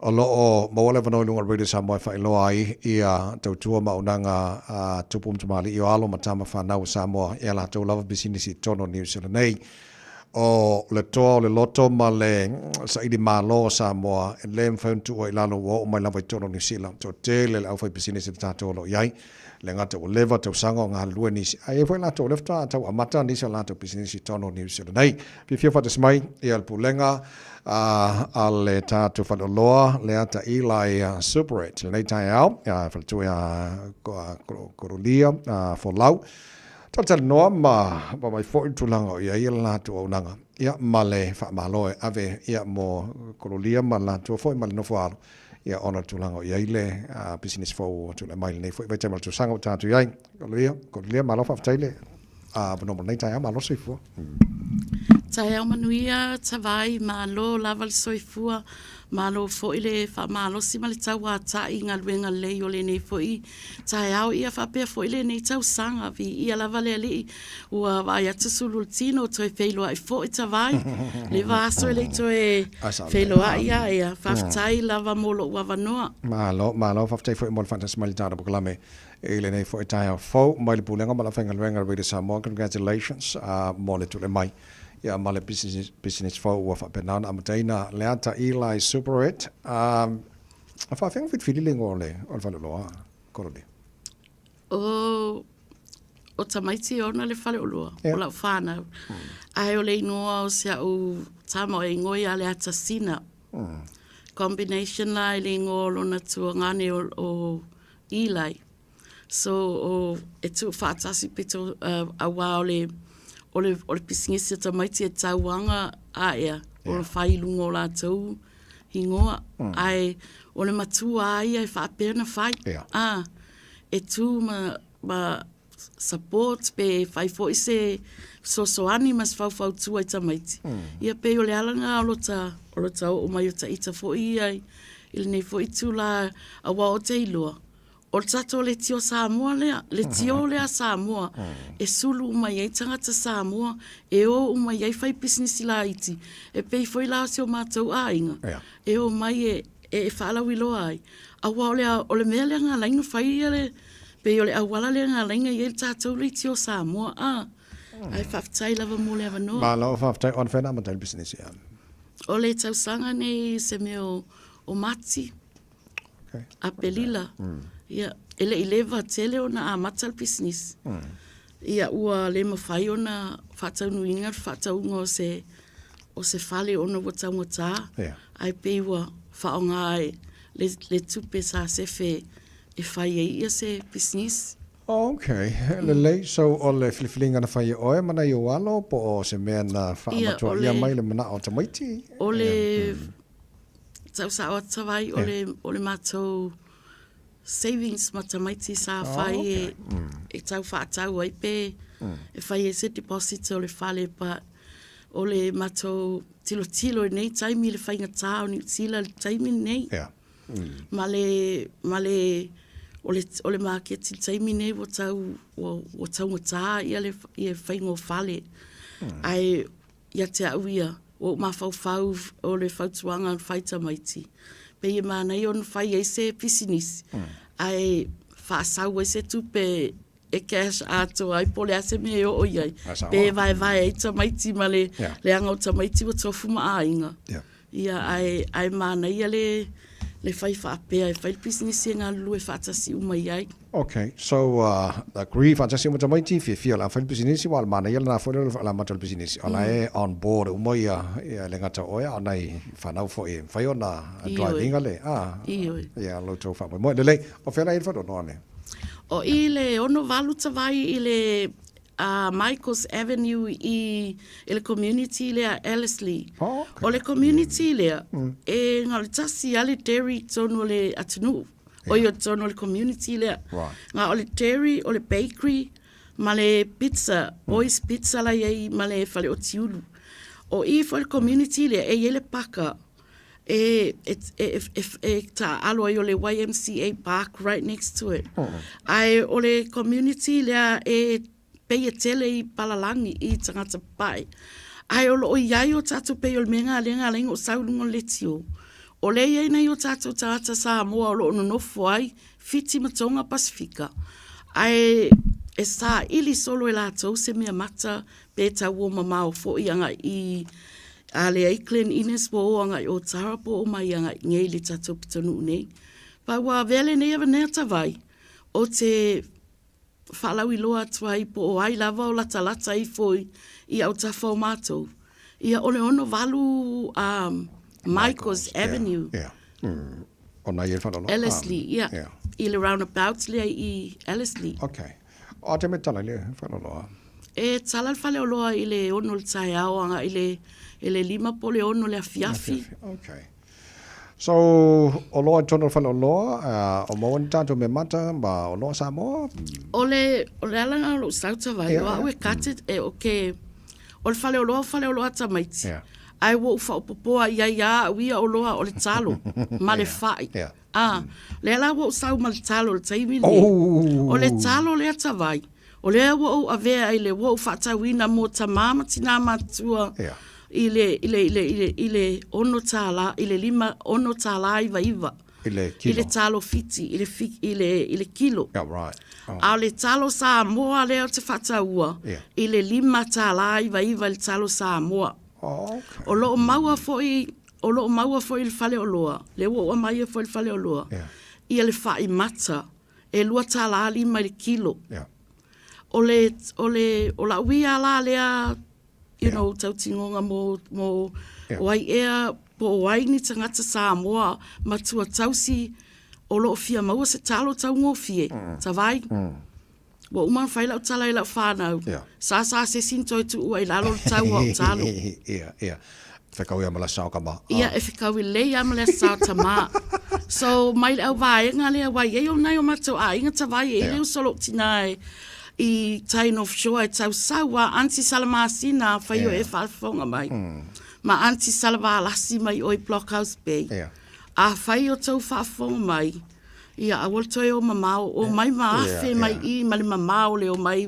O lo o maua le avanoa i luga o le Radio Samoa e faailoa ai ia tautua ma auaunaga a tupu ma tamalii o alo ma tama fanau o Samoa i a latou lava pisinisi i totonu o Niu Sila nei. O le toa o le loto ma le saili malo o Samoa e le mafai ona tuua i lalo ua oo mai lava i totonu o Niu Sila. Toatele le aufaipisinisi a tatou o lo o i ai. Le gata ua leva tausaga o galulue nisi, ae i ai foi latou o lea faatoa tau amata nisi o latou pisinisi i totonu o Niu Sila nei. Fiafia faatasi mai ia le Pulega a le tatou faleoloa Leata Eli Superette i lenei taeao, faletua ia Korolia Folau. Talatalanoa ma vaavaai foi le tulaga o i ai le latou auaunaga ia ma le faamalo e ave ia mo Korolia ma le latou foi ma le nofo alo ia ona o le tulaga o i ai le pisinisi fou ua tulai mai i lenei foi vaitaimi o le tausaga ua tatou i ai. Korolia, Korolia, malo faafetai le avanoa mo lenei taeao, malo le soifua. Taeao manuia, Tavai, malo lava le soifua, malo foi le faamalosi ma le tauatai i galuega lelei o lenei foi taeao ia faapea foi lenei tausaga. Viia lava le Alii, ua vaai atu sulu o le tino, toe feiloai foi Tavai, leva aso e le i toe feiloai ia, ia faafetai lava mo lou avanoa. Malo, malo, faafetai foi mo le faatasi mai i le tatou polokalame I lenei foi taeao fou mai le Pulega ma le Aufaigaluega a Radio Samoa, congratulations mo le tulai mai ia ma le business, business fou ua faapena ona amataina Leata Eli Superette. A faafefea ona filifili le igoa o le, o le faleoloa, Koroli? O, o tamaiti e ona le faleoloa, yeah. O lau whānau. Ae o le ingoa o si au tama o e ingoa ia Leata Sina. Combination la i le ingoa o lona tuagane o, o Eli. So, o, e tuu faatasi pito, uh, auā o le, o le, o le pisinisi a tamaiti e tauaga aea, o le whai i lunga o lātou ingoa. Ae, o le matua a ia e faapea ona whai. Yeah. Ah, e tū ma, ma support pe whai foi se fesoasoani ma se faufautua i tamaiti. Ia pei o le ala lena o lota, o lota oo mai o taita foi ia i, i lenei foi itulā, aua ou te iloa, o le tatou leitio Samoa lea, leitio lea a Samoa, e sulu uma i ai tagata Samoa, e o uma i ai faipisinisi laiti, e pei foi la o si o matou aiga, e o mai e, e faalauiloa ai. Aua o le, o le mea lea na ala ai ona fai ia le, pei o le auala lea na ala ai ona i ai le tatou leitio Samoa, a. Ae faafetai lava mo le avanoa. Malo faafetai, o anafea na amata ai le pisinisi? O le tausaga nei se mea o, o Mati, okay. Apelila, ia, e le i leva tele ona amata le pisinisi. Ia, ua le mafai ona faataunuuina le faatauga o se, o se fale ona ua taugata, Yeah. ae pei ua faaaoga e le, le tupe sa sefe e fai ai ia se pisinisi. Ok, lelei. So, o le filifiliga na fai e oe ma nai ou alo, po o se mea na faamatuaia mai le manao o tamaiti? O le tausao atu tavai, o le, o le matou savings ma tamaiti sa fai e, e tau faatau ai pe e fai ai se deposit o le fale but o le matou tilotilo i nei taimi i le faigata o Niu Sila i le taimi lenei. Yeah. Ma le, ma le, o le, o le maketi i le taimi nei ua tau, ua, ua taugata ia le, ia faiga o fale. Ae ia te au ia, ua ou mafaufau o le fautuaga na fai tamaiti, pei e manaia ona fai ai se pisinisi, ae faasau ai se tupe e cash atoa ai po o le a se mea e oo i ai, pe vaevae ai tamaiti ma le leaga o tamaiti ua tofu ma aiga. Ia, ae, ae manaia le, le fai faapea, e fai le pisinisi e galulue faatasi uma i ai. Ok, so uh, agree faatasi uma tamaiti, fiafia o le a fai le pisinisi, aua o le manaia lena foi lea o le amata o le pisinisi, o la e on board uma ia, ia le gata o oe, a o nai fanau foi e mafai ona drive ina le, ah, ia lo outou faamoemoe. Lelei, o fea la e i ai le faleoloa lea? O i le 68 tavai i le uh, Michaels Avenue i, i le community lea Ellerslie. Oh, okay. O le community mm. lea, e na o le tasi a le dairy tonu o le atunuu. Yeah. O i o tonu o le community lea. Right. Nga o le dairy, o le bakery, ma le pizza, Boys Pizza la iai ma le fale o Tiulu. O i foi le community lea, e i ai le paka e, e, e, e, e taaalo ai o le YMCA park right next to it. Ae o le community lea e pei e tele i palalagi i tagata papae. Ae o loo i ai o tatou pei o le mea lena lea na ala ai ona ou sau i luga o le leitio. O lea e i ai nai o tātou tagata Samoa o lo o nonofo ai, Fiti ma Tonga Pasifika, ae e saili solo e latou se mea mata pe tau o mamao foi agai i a leai Glen Innes ua o agai o Tara po o mai agai nei i le tatou pitonuu nei. Pa ua avea lenei avanoa tavai o te faalauiloa atu ai po o ai lava o latalata ifo i autafa o matou. Ia, o le 68 um, Michael's Avenue. Yeah. Mm. O nai e whalolo. Ellerslie, yeah. yeah. I le roundabout lea i Ellerslie. Okay. O te me tala le whalolo. E tala le whale oloa i le ono le taeao anga i le, i le lima po le ono le afiafi. Okay. So, o loa i tonu o le fale o loa, uh, o maua ni tātou me mata, ma o loa Samoa? O le, o le ala o lou sautavai, yeah, o au e kate, e o ke, o le fale o loa, o fale o loa tamaiti. Yeah. Ai ua ou faaopopoa i ai a au ia o loa o le talo, ma le yeah. whai. Yeah. Ah, mm. lea la ua ou sau ma le talo le taimi lenei. Oh. O le talo lea tavai. O lea ua ou avea i le ua ou faatauina mō tamā ma tinā matua yeah. i le, i le, i le, i le, i le ono tālā, i le lima, ono tālā iva iva. I le kilo. I le talo fiti, i le, fi, i le, i le kilo. Yeah, right. Oh. A o le talo Samoa lea o te faataua, yeah. i le lima tālā iva iva i le talo Samoa. Oh, okay. O loo maua foi, o loo maua foi i le fale oloa, le ua ua maia foi i le fale oloa, yeah. ia le whai mata, e lua tālā lima i le kilo. Yeah. O le, o le, o lau ia la lea, you yeah. know, tautinoga mō, mō yeah. o ai ea, po o ai ni tagata Samoa, matua tausi, o loo fia maua se talo taugofie, mm. tavai. Mm. Ua uma ona fai lau tala i lau whānau. Yeah. Sa sa se sin toi tuu ai lalo le tau o talo. Ia, ia. Whekau ia ma le sao kama. Ia, e whekau i lei a ma le sao tama. So, mai le au vaenga lea wai ei o nai o matou aiga tavai e ile uso lou tina e i tai North Shore e tau sau a Aunty Salamasina afai o e faafofoga mai. Ma Aunty Salavalasi mai oi Blockhouse Bay. Yeah. Afai o tou faafofoga mai, ia aua le toe o mamao, o mai ma afe mai i ma le mamao le o mai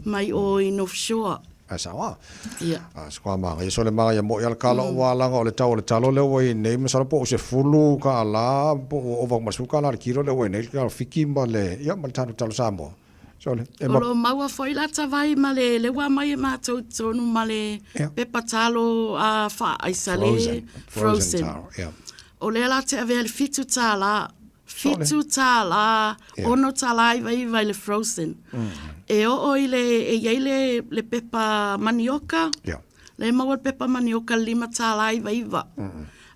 mai o i North Shore. A sao a. Ia. A se kua manga. Ia so le manga ia mo ia le kala o wālanga o le tau o le talo lea ua i nei masalo po o se fulu ka ala po o ova ma su ka ala le kilo lea ua i nei le fiki ma le ia ma le talo talo Samoa. So le e ma O lo maua foi la tavai ma le le ua mai e mātou i tonu ma le Ia. pepa talo a whaaisa le Frozen. Frozen frozen. taro, ia. O lea la te avea le fitu tālā Fitu tālā, ono tālā iva iva i le frozen. E oo i le, e i ai le, le pepa manioka, Yeah. le maua le pepa manioka lima tālā iva iva.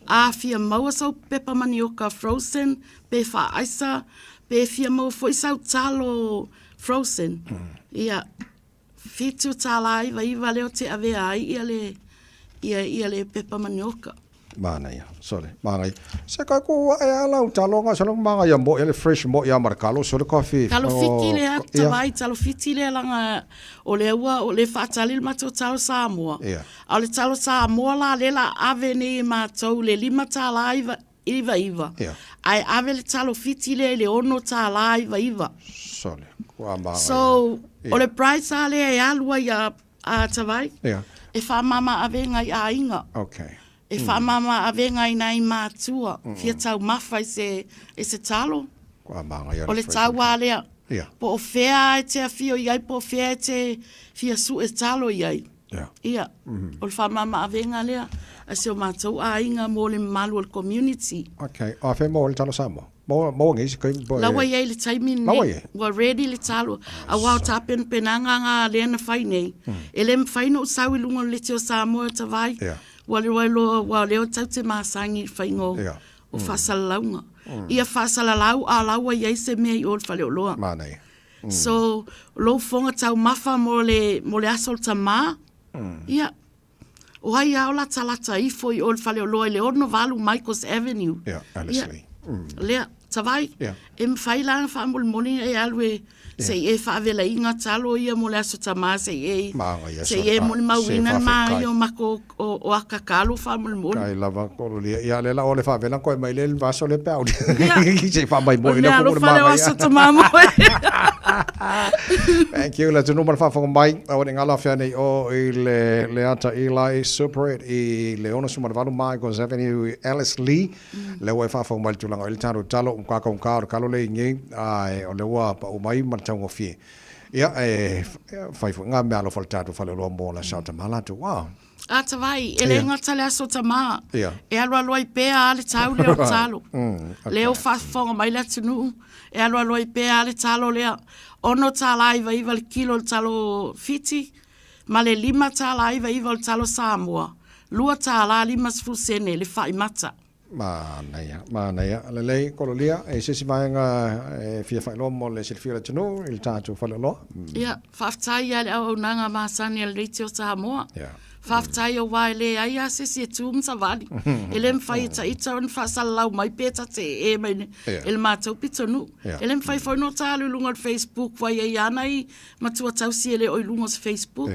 A fia maua sau pepa manioka frozen, pe whaaisa, pe fia maua foi sau talo frozen. Ia, $7.99 lea o te avea ai ia le, ia, ia le pepa manioka. Manaia, sorry, manaia. Se kai ko e ala u talonga solo manaia mo ele fresh mo ia mar kalo solo coffee. Talo fiti le a tawai, talo fiti le langa o le ua o le whaatali le matou talo Samoa. Yeah. A o le talo Samoa la le la ave nei e matou le lima tālā iva, iva iva. Yeah. Ae ave le talo fiti lea i le ono tālā iva iva. Sole, kua māngai. So, yeah. o le price a lea e alu ai a, a Tavai, yeah. e whamama avenga i āinga. Okay. E whamama avenga i nai mātua, mm. fia taumafa i se, i se talo. Kua māngai O le tauā lea. Yeah. Po o whea e te awhio i ai, po o whea e te fia su e talo i ai. Yeah. Ia, o le faamama-avega lea a si o matou aiga mo le mamalu o le community. Okay. O afea maua le talo Samoa? Maua, maua ngeisi kai po e... La ua iai le taimi Maua lenei. iai? Ua ready le talo. Aua o tapenapenaga nga lea na fai nei. E le mafai ona ou sau i luga o le leti o Samoa e tavai. Yeah. Ua le loa, ua leo tau te masagi i le faiga o, Yeah. o faasalalauga. Ia faasalalau a la ua iai se mea i o le faleoloa. Manaia. So, lou fofoga taumafa mo le, mo le aso o le tamā, ia, o ai a o latalata ifo i o le faleoloa i le 68 Michaels Avenue. Ia, Alice Lee. Lea, tavai, Ia. e mafai la ona faamolemole e alu e, se i e faavelaiga talo ia mo le aso tamā, se i e, Maga ia, se i e se molimauina le faafetai. māia o mako o, o akakalo faamolemole. Kai lava kololia. Ia le la o le faavela koe mai le le vaso le peau. Ia. Se i faamaimoe O le ina mea kuku le alofa lea o maga aso ia. tamā moe. Thank you. Le atunuu ma le faafofoga mai, aua ne i galo afea nei o i le Leata Eli Superette i le 68 Michaels Avenue i Ellerslie. Lea ua e faafofoga mai i le tulaga o i le tatou talo, ua matua kaugata o le kalo lea i inei, ae o lea ua pau mai ma le taugofie. Ia, e fai foi ngā mea alofa o le tatou faleoloa mo le Aso Tama latou. Ah. A tawai, e le gata le aso tama, e alualu ai pea a le tau lea o le talo. Lea ua faafofoga mai le atunuu, e alualu ai pea a le talo lea. $6.99 le kilo o le talo Fiti, ma le $5.99 o le talo Samoa, $2.50 le fai mata. Manaia, manaia. Lelei, Kololia, e se isi vaega e fia faailoa mo le silafia o le atunuu i le tatou faleoloa? Ia, faafetai ia le auaunaga masani a le Leitio Samoa. Yeah. Faafetai aua e leai lava se isi e tu ma savali. E le mafai e taita ona faasalalau mai pe ta te ee mai e le matou pitonuu. E le mafai foi ona ta alu i luga o le Facebook ua i ai lava nai matua tausi e le o i luga o se Facebook.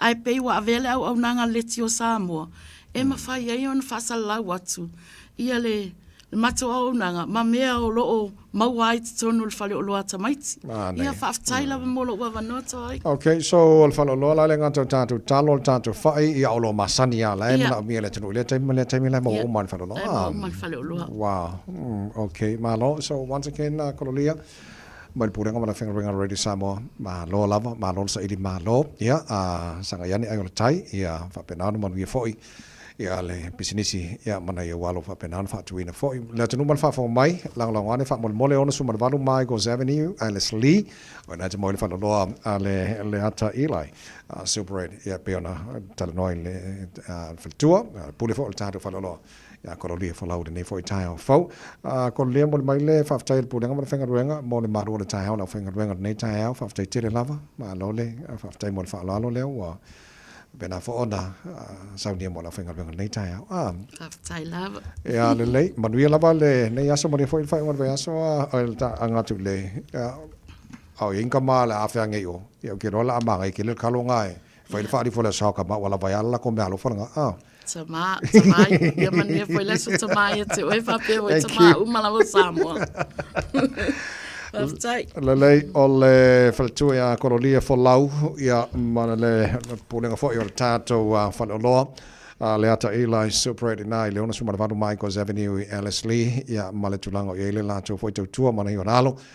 Ae pei ua avea le auaunaga a le Leitio Samoa e mafai ai ona faasalalau atu ia le matou auaunaga ma mea o lo o maua ai i totonu o le faleoloa a tamaiti. Ia, faafetai lava mo lou avanoa Toi. Ok, so o le faleoloa la e le gata o tatou talo, o le tatou fai, ia o lo o masani lava, la e manaomia e le atunuu i lea taimi ma lea taimi, la e maua uma lava i le faleoloa. La e maua uma i le faleoloa. Wow, ok, malo. So once again, Kololia, mai le Pulega ma le Aufaigaluega a le Radio Samoa, malo lava, malo le saili malo, ia, a sagai ane ai o le tai, ia faapena ona manuia foi ia le pisinisi, ia ma nai ou alo faapena ona faatuina foi. Le atunuu ma le faafofoga mai, lagolago ane faamolemole 68 Michaels Avenue, Ellerslie, o ina e te maua ai le faleoloa a le Leata Eli, Silvered, ia pei ona talanoa i le faletua, le pule foi o le tatou faleoloa. Ia kololia folau i lenei foi taeao fou. A kololia momoli mai le faafetai a le Pulega ma le Faigaluega mo le malu o le taeao, le aufaigaluega i lenei taeao. Faafetai tele lava. Malo le faafetai mo le faaaloalo lea ua faapena foi ona saunia mo le aufaigaluega i lenei taeao. A. Faafetai lava. Ia lelei, manuia lava lenei aso, manuia foi le faaiuga o le vaiaso, a le aga atu i le, a o i ai ni tama o le a feagai i o, ia ou te iloa o le a manaia tele le kalo lena e fai le faalifo i le aso Hauka ma ua lava ai lava le latou meaalofa lena. A. Tama, tama, ia manuia foi le aso tama ia te oe faapea foi tama uma lava o Samoa. Faafetai. Lelei, o le faletua ia Kololia Folau, ia ma le pulega foi o le tatou faleoloa, Leata Eli Silprate ina i le 68 Michaels Avenue i Ellerslie, ia ma le tulaga o i ai le latou foi tautua ma nai ona alo.